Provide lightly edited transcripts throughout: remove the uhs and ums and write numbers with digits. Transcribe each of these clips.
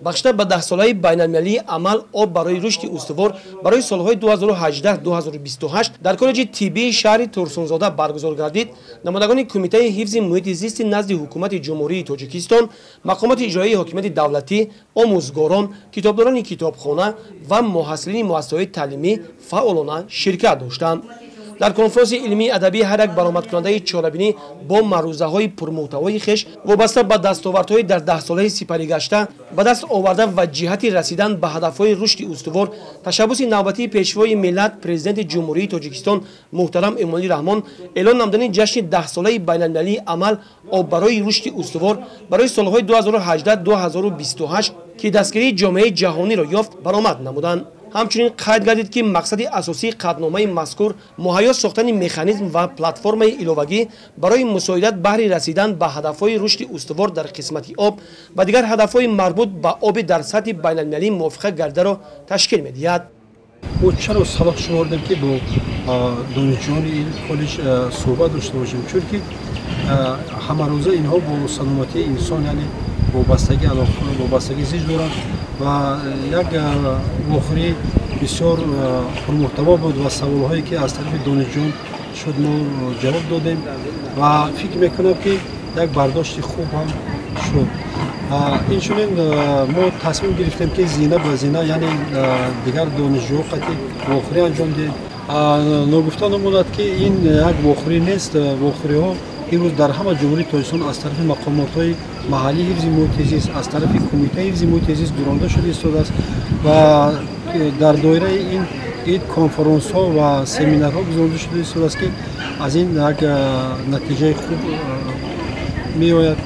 Бахшида ба даҳсолаи байналмилалии амал «Об барои рушди устувор» барои солҳои 2018-2028 дар коллеҷи тиббии шаҳри Турсунзода баргузор гардид, намояндагони Кумитаи ҳифзи муҳити зисти назди Ҳукумати Ҷумҳурии Тоҷикистон, мақомоти иҷроияи ҳокимияти давлатӣ, омӯзгорон, китобдорони китобхона ва муҳассилини муассисаҳои таълимӣ фаъолона ширкат доштанд. Дар конфронси илмии адабӣ ҳар як баромадкунандаи чорабинӣ бо маърузаҳои пурмуҳтавои хеш вобаста ба дастовардҳои дар даҳсолаи сипаригашта ба даст оварда ва ҷиҳати расидан ба ҳадафҳои рушди устувор, ташаббуси навбатии Пешвои миллат, Президенти Ҷумҳурии Тоҷикистон муҳтарам Эмомалӣ Раҳмон, эълон намудани ҷашни даҳсолаи байналмилалии амал «Об барои рушди устувор» барои солҳои 2018-2028, ки дастгирии ҷомеаи ҷаҳониро ёфт, баромад намуданд. Ҳамчунин қайд гардид, ки мақсади асосии қатъномаи мазкур муҳайё сохтани механизм ва платформаи иловагӣ барои мусоидат баҳри расидан ба ҳадафҳои рушди устувор дар қисмати об ва дигар ҳадафҳои марбут ба оби дар сатҳи байналмилалӣ мувофиқа гардаро ташкил медиҳад. Мо чаро салоҳ шумордем, ки бо донишҷӯёни ин коллеҷ суҳбат дошта бошем? Чунки ҳамарӯза инҳо бо саломатии инсон, яъне вобастагӣ, вобастагӣ зич доранд ва як вохӯрии бисёр пурмуҳтаво буд ва саволҳое, ки аз тарафи донишҷӯён шуд, мо ҷавоб додем ва фикр мекунам, ки як бардошти хуб ҳам шуд. Инчунин мо тасмим гирифтем, ки зина ба зина, яъне дигар донишҷӯҳо қати вохӯрӣ анҷом диҳем. Ногуфта намонад, ки ин як вохӯрӣ нест. Вохӯриҳо имрӯз дар ҳама Ҷумҳурии Тоҷикистон аз тарафи мақомотҳои маҳаллии ҳифзи муҳити зист, аз тарафи Кумитаи ҳифзи муҳити зист гузаронда шуда истодааст ва дар доираи ин ид конфронсҳо ва семинарҳо гузаронда шуда истодааст, ки аз ин як натиҷаи хуб меояд.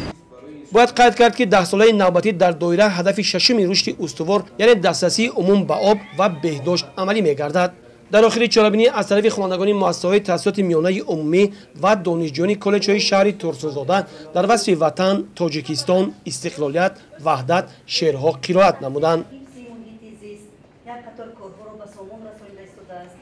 Бояд қайд кард, ки даҳсолаи навбатӣ дар доира ҳадафи шашуми рушди устувор, яъне дастрасии умум ба об ва беҳдошт, амалӣ мегардад. Дар охири чорабинӣ аз тарафи хонандагони муассисаҳои таҳсилоти миёнаи умумӣ ва донишҷӯёни коллеҷҳои шаҳри Турсунзода дар васфи Ватан, Тоҷикистон, истиқлолият, ваҳдат шеърҳо қироат намуданд. Як қатор корҳоро ба сомон расонида истодааст.